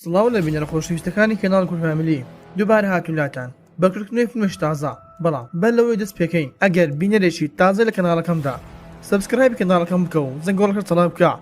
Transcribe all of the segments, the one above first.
سڵاو لە بینەرە خۆشەویستەکانی کەناڵی کورد فامیلی دووبارە هاتوین لاتان بە کردنەوەی فیلمێکی تازە بەڵام بەر لەوەی دەست پێکەین ئەگەر بینەرێکی تازە لە کەناڵەکەمدا subscribe ی کەناڵەکەم بکە و زەنگۆڵەکە چالاک بکە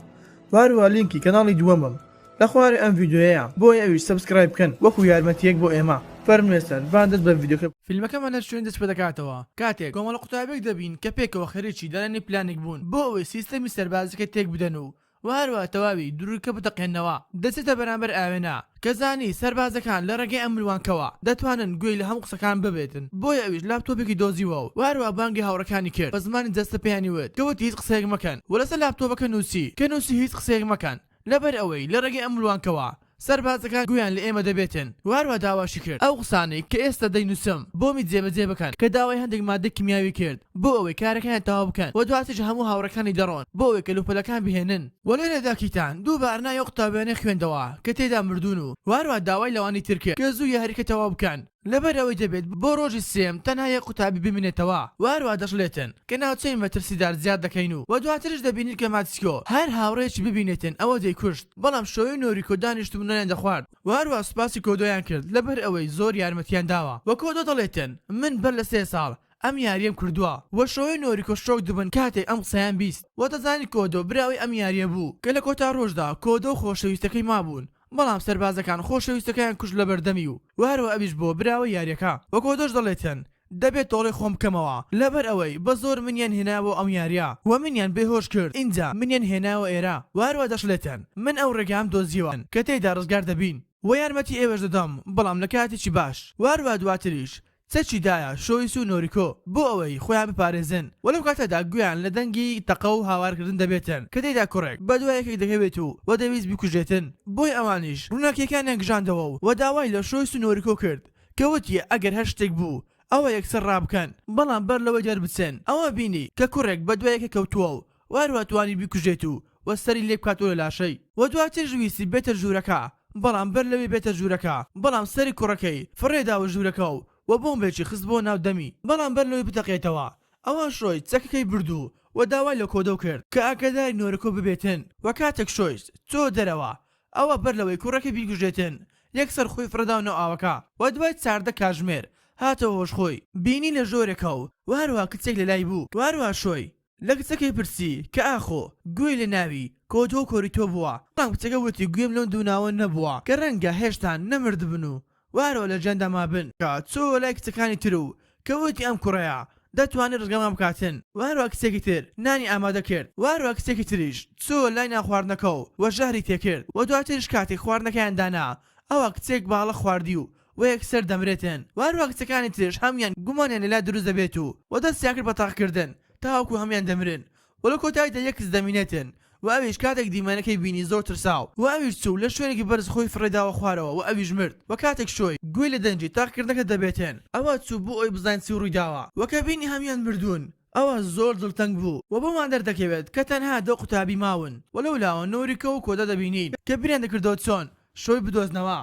وهەروەها لینکی کەناڵی دووەمم لە خوارێ ئەم ڤیدیۆیەیە بۆیە ئەویش subscribe بکەن وەکو یارمەتیەک بۆ ئێمە فەرموێسەر با دەست بە ڤیدیۆکە فیلمەکەمان لە شوێن دەست پێدەکاتەوە کاتێک کۆمەڵە قوتابیەک دەبین کە پێکەوە خەریکی دانانی پلانێک بوون بۆ ئەوەی سیستەمی سەربازیەکە تێک بدەن و وە هەروەها تەواوی دروکە بتەقێننەوە. دەچێتە بەرامبەر ئاوێنە کە زانی سەربازەکان لە ڕێگەی ئەم ملوانکەوە دەتوانن گوێی لە هەموو قسەکان ببێتن بۆیە ئەویش لاپتۆپێکی دۆزیوە و هەروەها بانگی هاوڕێکانی کرد بە زمانی جەستە پێیانی وت کە وتی هیچ قسەیەک مەکەن و لەسەر لاپتۆپەکە نووسی کە نووسی هیچ قسەیەک مەکەن لەبەر ئەوەی لە ڕێگەی ئەم ملوانکەوە سەربازەکان گوێیان لە ئێمە دەبێتن و هەروەها داواشی کرد ئەو قسانەی کە ئێستا دەینووسم بۆمی جێبەجێ بکەن کە داوای هەندێک مادەی کیمیاوی کرد بۆ ئەوەی کارەکانیان تەواو بکەن و دواتریش هەموو هاوڕێکانی دەڕۆن بۆ ئەوەی کەلوپەلەکان بهێنن. وە لێرەدا کیتان دووبارە ناوی ئەو قوتابیانەی خوێندەوە کە تێیدا مردوون و هەروەها داوای لەوانی تر کرد کە زوو یاریەکە تەواو بکەن لەبەر ئەوەی دەبێت بۆ ڕۆژی سێیەم تەنها یەک قوتابی بمینێتەوە و هەروەها دەشڵێتن کە ناوچەی مەترسیدار زیاد دەکەین و دواتریش دەبینین کە ماتسکۆ هەر هاوڕێیەکی ببینێتن ئەوە دەیکوشت بەڵام شۆی و نۆریکۆ دانیشتبوون نانیان دەخوارد و هەروەها سوپاسی کۆدۆیان کرد لەبەر ئەوەی زۆر یارمەتیان داوە و کۆدۆ دەڵێتن من بەر لە سێ ساڵ ئەم یاریەم کردووە و شۆی و نۆریکۆ شۆک دەبن کاتێک ئەم قسەیان 20 و دەزانین کۆدۆ براوەی ئەم یاریە بوو کە لە کۆتا ڕۆژدا کۆدۆ و خۆشەویستەکەی مابوون بەڵام سەربازەکان خۆشەویستەکەیان کوشت لەبەردەمی و هەروەها ئەویش بووە براوەی یاریەکە و کۆدۆش دەڵێتن دەبێت تۆڵەی خۆم بکەمەوە لەبەر ئەوەی بە زۆر منیان هێناوە ئەم یاریە و منیان بێهۆش کرد ئینجا منیان هێناوە ئێرە و هەروەها دەشڵێتن من ئەو ڕێگام دۆزیەوە کە تێیدا ڕزگار دەبین و یارمەتی ئێوەش دەدەم بەڵام لە کاتێکی باش و هەروەها دواتریش چەکی دایە شۆیس و نۆریکۆ بۆ ئەوەی خۆیان بپارێزن و لەو کاتەدا گوێیان لە دەنگی تەقە و هاوارکردن دەبێتن کە تێیدا کوڕێک بەدوای یەکێک دەکەوێت و و دەیویست بیکوژێتن بۆیە ئەوانیش ڕووناکییەکانیان گژاندەوە و و داوای لە شۆیس و نۆریکۆ کرد کە وتی ئەگەر هەر شتێک بوو ئەوە یەکسەر ڕابکەن بەڵام بەر لەوەی دەربچن ئەوە بینی کە کوڕێک بەدوای یەکێک کەوتووە و و هەروەها توانی بیکوژێت و و سەری لێ بکاتەوە لە لاشەی و دواتریش ویستی بێتە ژوورەکە بەڵام بەر لەوەی بێتە ژوورەکە بەڵام سەری کوڕەکەی فڕێ داوە ژوورەکە و و بۆمبێکی خست بۆ ناو دەمی بەڵام بەر لەوەی بتەقێتەوە ئەوا شۆی چەکەکەی برد و و داوای لە کۆدۆ کرد کە ئاگاداری نۆرکۆ ببێتن و کاتێک شۆیس چۆوە دەرەوە ئەوا بەر لەوەی کوڕەکەی بیکوژێتن یەکسەر خۆی فڕێداوە ناو ئاوەکە و دوای 14 کاژمێر هاتەوە هۆش خۆی بینی لە ژۆرێکە و و هەروەها کچێک لەلای بوو و هەروەها شۆی لە کچەکەی پرسی کە ئاخۆ گوێی لە ناوی کۆدۆ و کۆریتۆ بووە، بەڵام کچەکە وتی گوێم لەو دوو ناوە نەبووە کە رەنگە هێشتا نەمردبن و وارەوە لە ژیاندا مابن. کە چۆوە لای کچەکانی تر و کە وتی ئەم کوڕەیە دەتوانێت رزگارمان بکاتن و هەروا کچێکی تر نانی ئامادە کرد و هەروا کچێکی تریش چۆوە لای نانخواردنەکە و و ژەهری تێکرد و دواتریش کاتێک خواردنەکەیان دانا ئەوا کچێک بە هەڵە خواردی و و یەکسەر دەمرێتن و هەروا کچەکانی تریش هەموویان گومانیان لەلا دروست دەبێت و و دەستیان کرد بە تەقەکردن تاوەکو هەموویان دەمرن و لە کۆتاییدا یەک کچ دەمینێتن و ئەویش کاتێک دیمەنەکەی بینی زۆر ترسا و ئەویش چوو لە شوێنێکی بەرز خۆی فڕێداوە خوارەوە و ئەویش مرد و کاتێک شۆی گوێی لە دەنگی تەقەکردنەکە دەبێتن ئەوا چوو بۆ ئەوەی بزانێت چی ڕوویداوە و کە بینی هەموویان مردوون ئەوا زۆر دڵتەنگ بوو و بۆمان دەردەکەوێت کە تەنها دە قوتابی ماون و لەولاوە نۆریکۆ و کۆدا دەبینین کە بیریان دەکردەوە چۆن شۆی بدۆزنەوە.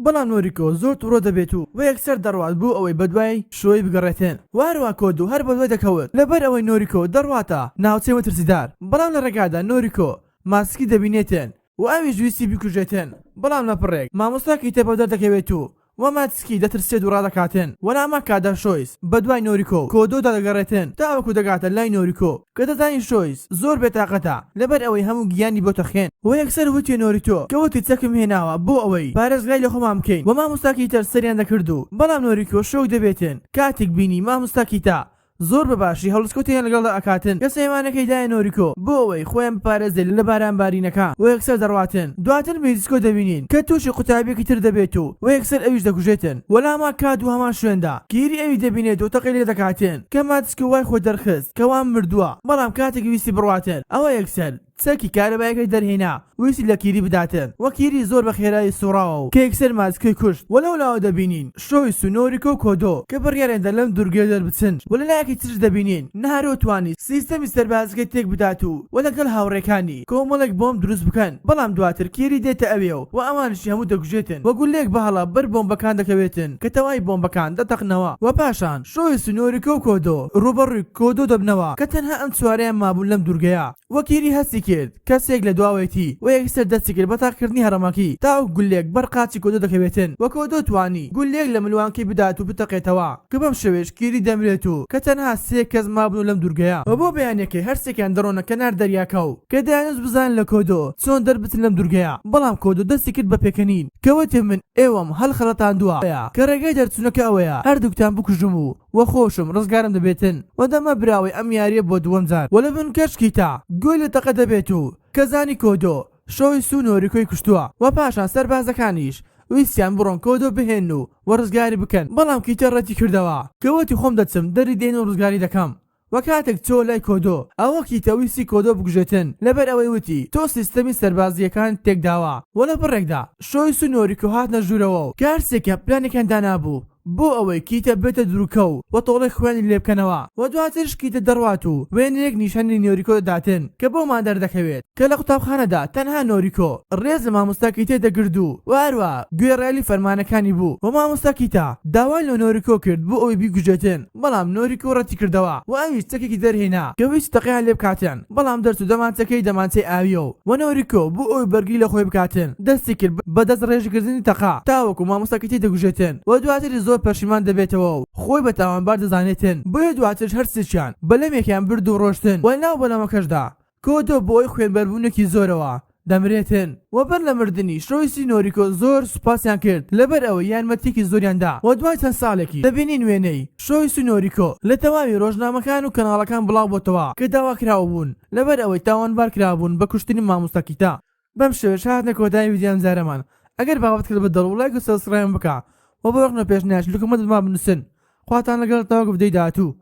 بەڵام نۆریکۆ زۆر توڕە دەبێت و یەکسەر دەڕوات بۆ ئەوەی بەدوای شۆی بگەڕێتن و هەروا کۆدۆ هەر بەدوای دەکەوت لەبەر ئەوەی نۆریکۆ دەڕواتە ناوچەی مەترسیدار بەڵام لە ڕێگادا نۆریکۆ ماسکی دەبینێتن و ئەویش ویستی بیکوژێتن بەڵام لە پڕێک مامۆستا کیتەپە دەردەکەوێت و و ماتسکی دەترسێت و ڕادەکاتن و لە هەمان کاتدا شۆیس بەدوای نۆریکۆ و کۆدۆدا دەگەڕێتن تاوەکو دەگاتە لای نۆریکۆ کە دەزانی شۆیس زۆر بێتاقەتە لەبەر ئەوەی هەموو گیانی بۆتە خوێن و یەکسەر وتی نۆریتۆ کە وتی چەکم هێناوە بۆ ئەوەی پارێزگای لە خۆمان بکەین و مامۆستا کیتەر سەریان دەکرد و بەڵام نۆریکۆ شۆک دەبێتن کاتێک بینی مامۆستا کیتا زۆر بە باشی هەڵسکەوتیان لەگەڵدا ئەکاتن کە سەیوانەکەی دایە نۆریکۆ بۆ ئەوەی خۆیان بپارێزێت لە باران بارینەکە و یەکسەر دەڕواتن دواتر میتسکۆ دەبینین کە توشی قوتابیەکی تر دەبێت و و یەکسەر ئەویش دەکوژێتن و لە هەمان کات و هەمان شوێندا کیری ئەوی دەبینێت و تەقەی لێ دەکاتن کە ماتسکۆ وای خۆی دەرخست کەوا مردووە بەڵام کاتێک ویستی بڕواتن ئەوە یەکسەر چەکی کارەبایەکەی دەرهێنا ویستی لە کیری بداتن و کیری زۆر بە خێرایی سوڕاوە و کە یەکسەر ماتسکۆی کوشت و لەولاوە دەبینین شۆیس و نۆریکۆ و کۆدۆ کە بڕیاریاندا لەم دورگەیە دەربچن و لەلایەکی تریش دەبینین نارۆ توانی سیستەمی سەربازیەکەی تێک بدات و و لەگەڵ هاوڕێکانی کۆمەڵێک بۆمب دروست بکەن بەڵام دواتر کیری دێتە ئەوێ و و ئەوانیشی هەموو دەکوژێتن و گوللەیەک بە هەڵە بەر بۆمبەکان دەکەوێتن کە تەواوی بۆمبەکان دەتەقنەوە و پاشان شۆیس و نۆریکۆ و کۆدۆ ڕووبەڕووی کۆدۆ دەبنەوە کە تەنها ئەم چوارەیان مابوون لەم دورگەیە و کیری هەستی. کرد کەسێک لە دواوەیەتی و یەکسەر دەستی کرد بە تەقەکردنی هەڕەمەکی تاوەکو گوللەیەک بەر قاچی کۆدۆ دەکەوێتن و کۆدۆ توانی گوللەیەک لە ملوانکەی بدات و بتەقێتەوە کە بەم شێوەیەش کیری دەمرێت و کە تەنها سێ کەس مابوون لەم دوورگەیە و بۆ بەیانیەکەی هەرسێکیان دەڕۆنە کەنار دەریاکە و کە دەیانویست بزانن لە کۆدۆ چۆن دەربچن لەم دوورگەیە بەڵام کۆدۆ دەستی کرد بە پێکەنین کە وتی من ئێوەم هەڵخەڵەتاندووە کە ڕێگای دەرچوونەکە ئەوەیە هەردووکتان بکوژم و وە خۆشم ڕزگارم دەبێتن و دەمە براوەی ئەم یاریە بۆ دووەم جار وە لە بنکەش کیتا گوێی لە تەقە دەبێت و کە زانی کۆدۆ شۆیسو نۆریکۆی کوشتووە وە پاشان سەربازەکانیش ویستیان بڕۆن کۆدۆ بهێنن و وە ڕزگاری بکەن بەڵام کیتا ڕەتی کردەوە کە وتی خۆم دەچم دەری دێنم و ڕزگاری دەکەم وە کاتێک چۆوە لای کۆدۆ ئەوە کیتا ویستی کۆدۆ بکوژێتن لەبەر ئەوەی وتی تۆ سیستەمی سەربازییەکانت تێکداوە وە لە پڕێکدا شۆیس و نۆریکۆ هاتنە ژوورەوە و کە هەرسێکیان پلانێکیان دانابوو بۆ ئەوەی کیتا بێتە دروکە و وە تۆڵەی خۆیانی لێ بکەنەوە وە دواتریش کیتا دەڕوات و وێنەیەک نیشانی نۆریکۆ دەداتن کە بۆمان دەردەکەوێت کە لە قوتابخانەدا تەنها نۆریکۆ ڕێز لە مامۆستا کیتای دەگرت و وە هەروەها گوێڕایەلی فەرمانەکانی بوو وە مامۆستا کیتا داوای لە نۆریکۆ کرد بۆ ئەوەی بیکوژێتن بەڵام نۆریکۆ ڕەتیکردەوە و ئەویش چەکێکی دەرهێنا کە ویستی تەقەیان لێ بکاتن بەڵام دەرچوو دەمانچەکەی دەمانچەی ئاویە و وە نۆریکۆ بۆ ئەوەی بەرگری لە خۆی بکاتن دەستی کرد بە دەستڕێژکردنی تەقە تاوەکو مامۆستا کیتای دەکوژێتن و دواتریش زۆر پەشیمان دەبێتەوە و خۆی بە تاوانبار دەزانێتن بۆیە دواتریش هەرسێکیان بەلەمێکیان برد و ڕۆشتن و لەناو بەلەمەکەشدا کۆدۆ بەهۆی خوێنبەربوونێکی زۆرەوە دەمرێتن. وە بەر لە مردنی شۆیسی نۆریکۆ زۆر سوپاسیان کرد لەبەر ئەوەی یارمەتیەکی زۆریان دا وە دوای چەند ساڵێکیش دەبینین وێنەی شۆیس و نۆریکۆ لە تەواوی ڕۆژنامەکان و کەناڵەکان بڵاو بۆتەوە کە داواکراو بوون لەبەر ئەوەی تاوانبار کرابوون بە کوشتنی مامۆستا کیتا. بەم شێوەیەش هاتنە کۆتایی ڤیدیۆی ئەمجارەمان ئەگەر بابەتەکەت بە دڵ بوو لایک و subscribe م بکە وە بۆ ڕەخنە و پێشنیاریش لە comment بۆمان بنوسن خواتان لەگەڵ تاوەکو ڤیدیۆی داهاتوو.